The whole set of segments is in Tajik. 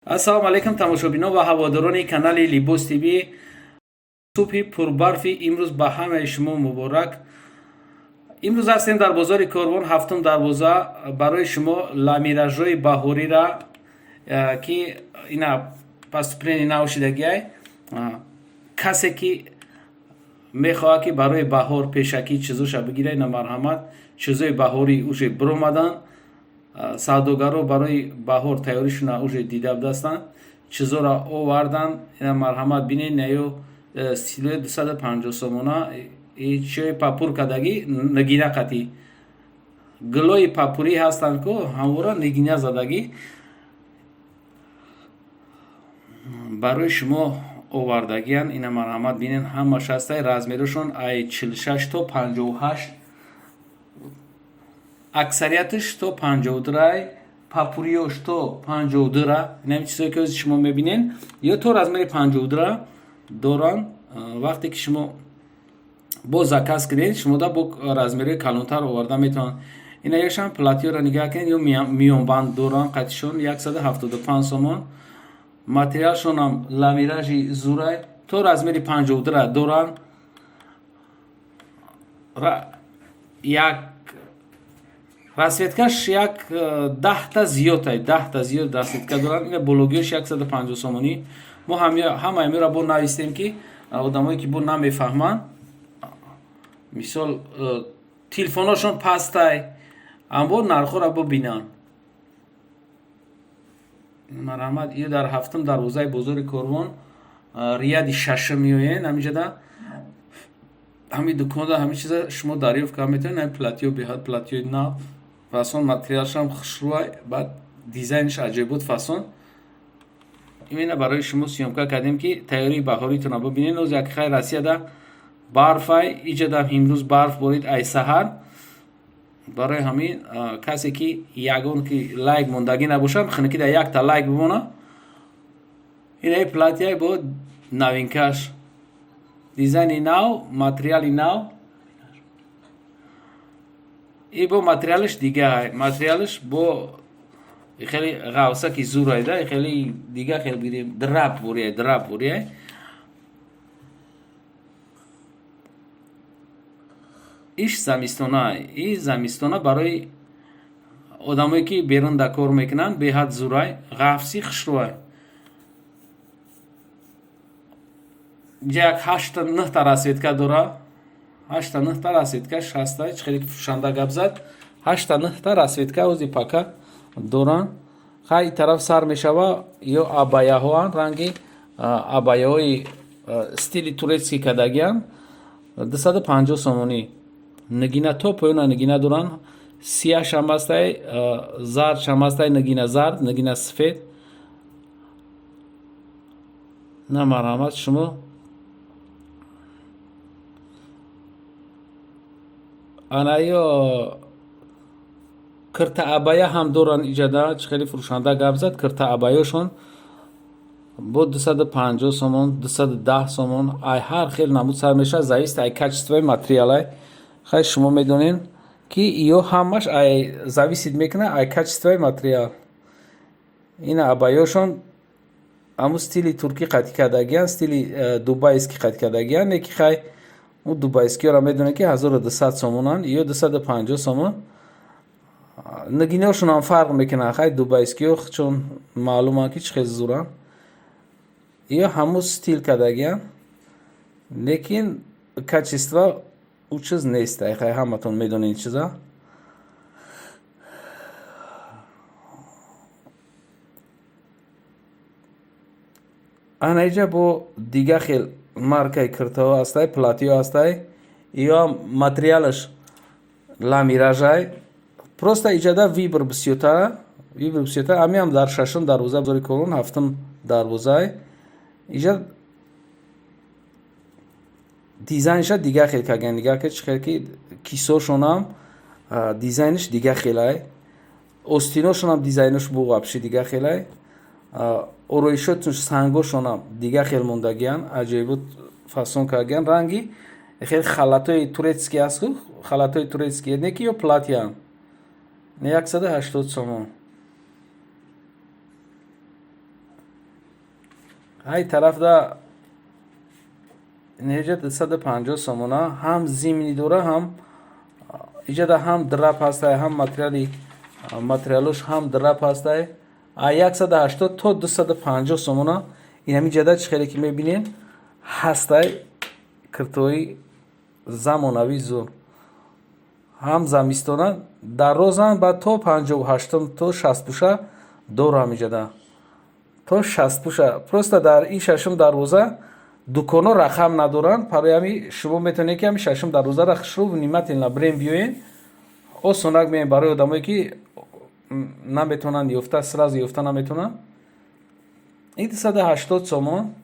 Ассалому алайкум, тамошобинон ва ҳаводорони канали Либос ТВ. Субҳи пурбарфи имрӯз ба ҳамаи шумо муборак. Имрӯз ҳастем дар бозори Корвон, ҳафтум дарвоза. Барои шумо ламиражҳои баҳорира, ки ина поступление нав шидагиай, касе ки мехоҳад, ки барои баҳор пешакӣ чизоша бигира, ина марҳамат, чизои баҳорӣ уже биромаданд. Савдогаро барои баҳор тайёришона уже дида будастанд, чизоро оварданд. Ина марҳамат, бинед, наё стилои 250 сомона, чиёи папур кардагӣ, нигина қатӣ, гулои папурӣ ҳастанд ку, ҳамвора нигина задагӣ барои шумо овардагиянд. Ина марҳамат, бинед, ҳамаш ҳастай. Размерашон ай 46 то 58, аксарияташ то 52-рай, папуриёш то 52-ра. Инами чизое ки ҳозир шумо мебинед, ё то размери 52-ра доранд. Вақте ки шумо бо заказ кунед, шумода бо размерҳои калонтар оварда метавонанд. Ина ёшам платьёро нигаҳ кунед, ё миёнбанд доранд қатишон, 175 сомон. Материалшонам ламиражи зурай, то размери 52-ра доранд. Як расцветкаш як 10-та зиёдтай, 10-та зиёд расцветка доранд. Ина бологиёш 150 сомонӣ. Мо ҳама амиро бо навистем, ки одамое ки бо намефаҳманд, мисол, телефоношон пастай, амбо нархҳоро бибинанд. Марҳамат, ё дар ҳафтум дарвозаи бозори Корвон, ряди шашум меоен. Ҳаминҷода, ҳамин дуконда ҳамин чиза шумо дарёфт карда метавонед. Ҳамин платьё беҳад платьёи нав, фасон, материалшам хушрӯай, баъд дизайнш аҷоибот, фасон. Имена барои шумо съёмка кардем, ки тайёрии баҳоритонро бибинед. Ноз як хай Россияда барфай, иҷадам имрӯз барф борид ай саҳар. Барои ҳамин касе ки ягон ки лайк мондагӣ набошад, хунукӣ дар якта лайк бимона. Инаи платья бо новинкаш, дизайни нав, материали нав, и бо материалаш дига, материалаш бо хеле ғавсаки зурайда, хеле дига хел бигирем, драп бурия, драп бурия. Иш замистона, и замистона барои одамое ки берун да кор мекунанд, беҳад зурай, ғафси хушрӯай. Инҷа як ҳашта нӯҳта расцветка дора, ҳашта нӯҳта расцветкаш ҳаста. Чӣ хеле ки фурӯшанда гап зад, ҳашта нӯҳта расцветка ози пака доранд. Хай, ин тараф сар мешава, ё абаяҳоанд, ранги абаяҳои стили турецкий кардагианд, 250 сомонӣ. Нигина то поёна нигина доранд, сияшам ҳастай, зардшам ҳастай, нигина зард, нигина сафед. На марҳамат, шумо ана ё кирта абая ҳам доранд иҷада. Чӣ хеле фурӯшанда гап зад, кирта абаёшон бо 250 сомон, 210 сомон, ай ҳар хел намуд сар мешавад, зависит ай качествои материалай. Хай, шумо медонед, ки ё ҳамаш ай зависит мекунад ай качествои материал. Ина абаёшон ҳамун стили туркӣ қатӣ кардагиянд, стили дубайский қатӣ кардагиянд, не ки хай ӯ дубайскиёро медонед, ки 1200 сомонанд, ё 250 сомон. Нигинаошонам фарқ мекунанд. Хай, дубайскиё чун маълуманд, ки чӣ хел зуранд, ё ҳамун стил кардагиянд, лекин качество ӯ чиз нест. Хай, ҳаматон медонед чиза. Ана иҷа бо дига хел маркаи киртаҳо ҳастай, платьё ҳастай, ё материалаш ламиражай, просто иҷада выбор бисёртара, выбор бисёртара. Ҳамиам дар шашум дарвоза бозори Корвон, ҳафтум дарвозай. Иҷа дизайнша дига хел кардагиянд, нигаҳ кунед, чӣ хел ки кисошонам дизайнаш дига хелай, остиношонам дизайнош бо вообще дига хелай, ороишоту сангошонам дига хел мондагиянд, аҷоибот фасон кардагиянд. Ранги хел халатҳои турецкий аст ку, халатҳои турецкий, не ки ё платьянд, 180 сомон. Ай тарафда инеҷа 250 сомона, ҳам зимний дора, ҳам иҷада, ҳам драп ҳастай, ҳам материалош ҳам драп ҳастай. А 180 то 250 сомона. Инами ҷада чӣ хеле ки мебинед, ҳастай киртои замонавӣ, зур, ҳам замистона дарозанд, ба то 58-ум, то 60 пуша дорам иҷада, то 60 пуша. Просто дар ин шашум дарвоза дуконҳо рақам надоранд. Барои ҳами шумо метавонед, ки ҳами шашум дарвозаро хушрӯ, внимательно бирем, биёен, осонак меем. Барои одамое ки наметавонанд ёфта, сразу ёфта наметавонанд. Ин 280 сомон.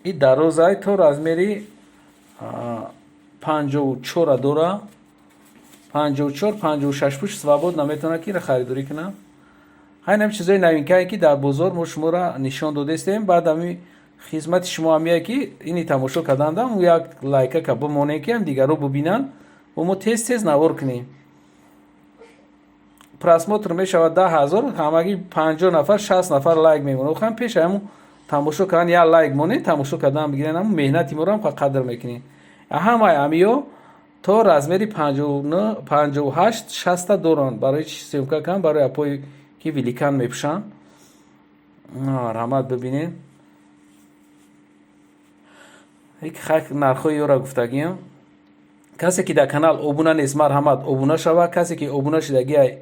И дарозай, то размери 54-а дора, 54, 56 пуш свободно метавонад, ки ира харидорӣ кунад. Ҳайнам чизои новинкае, ки дар бозор мо шуморо нишон додестем. Баъд ами хизмати шумо ҳамие, ки ини тамошо кардандам, як лайкака бимонем, ки ҳам дигарро бубинанд ва мо тез тез навор кунем. Просмотр мешавад 10 000, ҳамагӣ 50 нафар, 60 нафар лайк мемонад. Охам пеш ҳамун тамошо кардан як лайк монед, тамошо кардан бигирен, ҳамун меҳнати моро ҳам қадр мекунем. Ҳамаи ҳамиё то размери 58, 60-та доранд. Барои чи съёмка кардам? Барои апое ки великан мепӯшанд. Раҳмат, бибинед. Нархҳои ёра гуфтагиам. Касе ки дар канал обуна нест, марҳамат, обуна шава. Касе ки обуна шудагиай,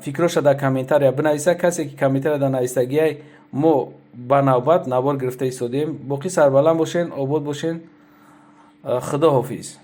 фикроша дар комментария бинависа. Касе ки комментария дар нависагиай, мо ба навбат навор гирифта истодем. Боқӣ сарбаланд бошен, обод бошен, худо ҳофиз.